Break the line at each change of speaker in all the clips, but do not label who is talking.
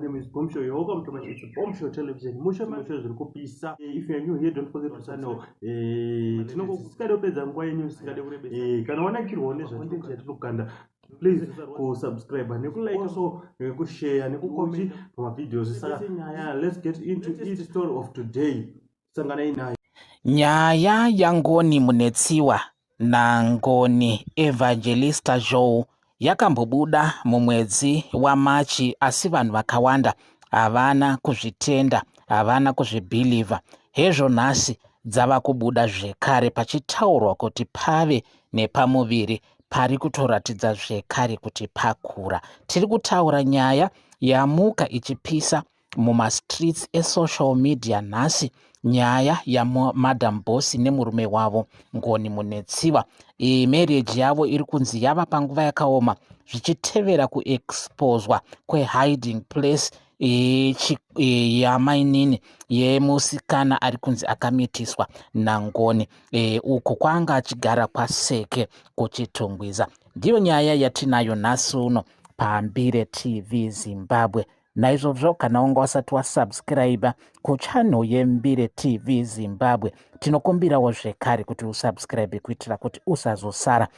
Name is Bomb Show. You're welcome to my, it's Bomb Show Television. Musho musho, zviri kupisa. If you are new here, don't forget to channel. Tinongosingade kupedza nguva yenyu, singade kurebesa. Kana wanakirwawo nezvacontent yatinokanda, please kusubscribe, nekulike also, nekushare, nekucomment pamavideos. Saka nyaya, let's get into each story of today. Sanganai nayo.
Nyaya yaNgoni Munetsiwa naNgoni Evangelista Zhou yakambobuda mumwedzi waMachi, asi vanhu vakawanda havana kuzvitenda, havana kuzvibhilivha. Hezvo nhasi dzava kubuda zvekare, pachitaurwa kuti pave nepamuviri pari kutoratidza zvekare kuti pakura. Tiri kutaura nyaya yamuka ichipisa mumastreets esocial media nhasi, nyaya yaMadam Boss nemurume wavo Ngoni Munetsiwa. Marriage yavo iri kunzi yava panguva yakaoma, zvichitevera kuexposwa kwehiding place yamainini yemusikana ari kunzi akamitiswa naNgoni, uko kwaanga achigara kwaSeke kuChitungwiza. Ndiyo nyaya yatinayo nhasi uno paMbire TV Zimbabwe. Naizvozvo kana wanga wasati wasubscribe kuchannel yeMbire TV Zimbabwe, tinokumbirawo zvekare kuti usubscribe kuitira kuti usazosara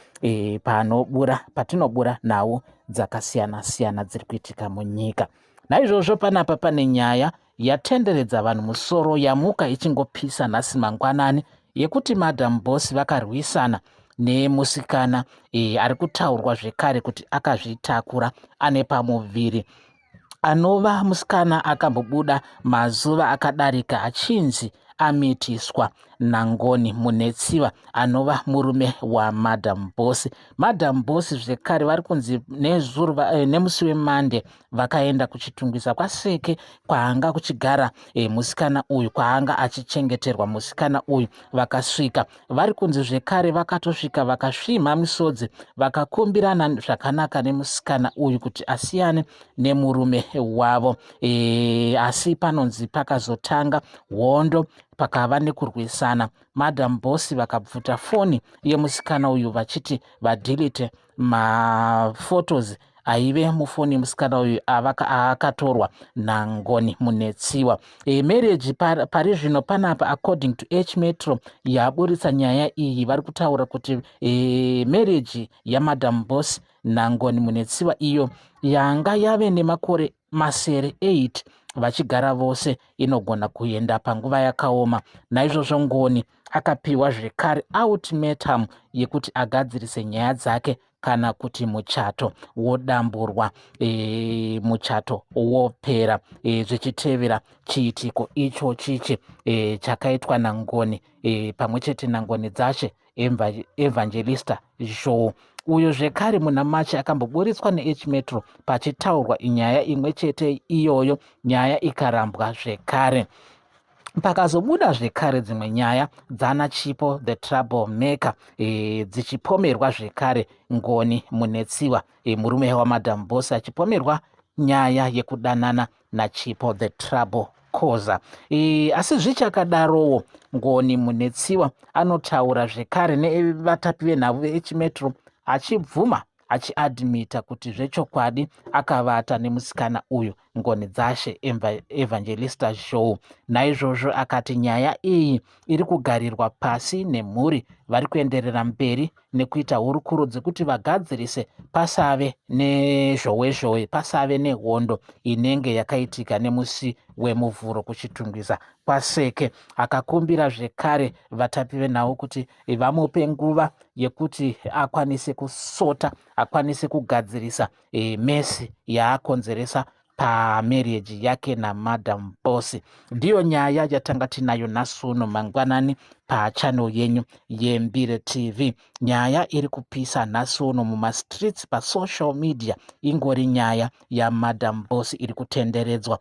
panobura patinobura nhau dzakasiyana-siyana dziri kuitika munyika. Naizvozvo panapa pane nyaya yatenderedza vanhu musoro, yamuka ichingopisa nhasi mangwanani, yekuti Madam Boss vakarwisana nemusikana ari kutaurwa zvekare kuti akazvitakura, ane pamuviri, anova musikana akambobuda mazuva akadarika achinzi amitiswa naNgoni Munetsiva, anova murume waMadam Boss. Madam Boss zvekare vari kunzi nezuro, nemusi weMande, vakaenda kuChitungwiza kwaSeke kwaanga kuchigara musikana uyu, kwaanga achichengeterwa musikana uyu. Vakasvika, vari kunzi zvekare vakatosvika vakasvimha misodzi, vakakumbirana zvakanaka nemusikana uyu kuti asiyane nemurume wavo. Asi panonzi pakazotanga hondo, pakava nekurwisana. Madam Boss vakabvuta foni yemusikana uyu vachiti vadelete maphotos aive mufoni yemusikana uyu aakatorwa naNgoni Munetsiwa. Marriage pari zvino panapa, according to H Metro yaburitsa nyaya iyi, vari kutaura kuti marriage yaMadam Boss naNgoni Munetsiwa, iyo yanga yave nemakore masere, 8 vachigara vose, inogona kuenda panguva yakaoma. Naizvozvo Ngoni akapiwa zvekare ultimatum yekuti agadzirise nyaya dzake kana kuti muchato wodamburwa, muchato wopera, zvichitevera chiitiko icho chichi chakaitwa naNgoni pamwe chete naNgoni Dzashe Evangelista Zhou, uyo zvekare muna Machi akamboburitswa neH Metro pachitaurwa inyaya imwe chete iyoyo, nyaya ikarambwa zvekare. Pakazobuda zvekare dzimwe nyaya dzana Chipo the Trouble Maker, dzichipomerwa zvekare Ngoni Munetsiwa, murume waMadam Boss achipomerwa nyaya yekudanana naChipo the Trouble Causer. Asi zvichakadarowo, Ngoni Munetsiwa anotaura zvekare nevatapi venhau veH Metro achibvuma, achiadmita kuti zvechokwadi akavata nemusikana uyu, Ngoni Dzashe Evangelista Zhou. Naizvozvo akati nyaya iyi iri kugarirwa pasi nemhuri, vari kuenderera mberi nekuita hurukuro dzekuti vagadzirise, pasave nezhowe zhowe, pasave nehondo inenge yakaitika nemusi weMuvhuro kuChitungwiza kwaSeke. Akakumbira zvekare vatapi venhau kuti vamupe nguva yekuti akwanise kusota, akwanise kugadzirisa mess yaakonzeresa pamarriage yake naMadam Boss. Ndiyo nyaya yatanga tinayo nhasi uno mangwanani pachannel yenyu yeMbire TV. Nyaya iri kupisa nhasi uno mumastreets pasocial media ingori nyaya yaMadam Boss iri kutenderedzwa,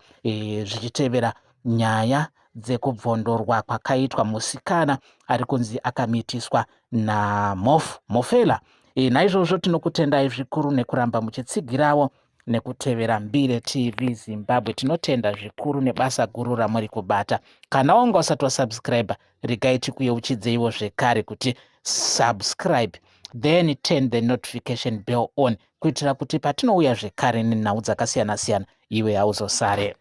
zvichitevera nyaya dzekubvondorwa kwakaitwa musikana ari kunzi akamitiswa naMof Mofela. Naizvozvo tinokutendai zvikuru nekuramba muchitsigirawo nekutevera Mbire TV Zimbabwe. Tinotenda zvikuru nebasa guru ramuri kubata. Kana wanga usati wasubscribe, regai tikuyeuchidzeiwo zvekare kuti subscribe, then turn the notification bell on, kuitira kuti patinouya zvekare nenhau dzakasiyana-siyana. Iwe hauzosare.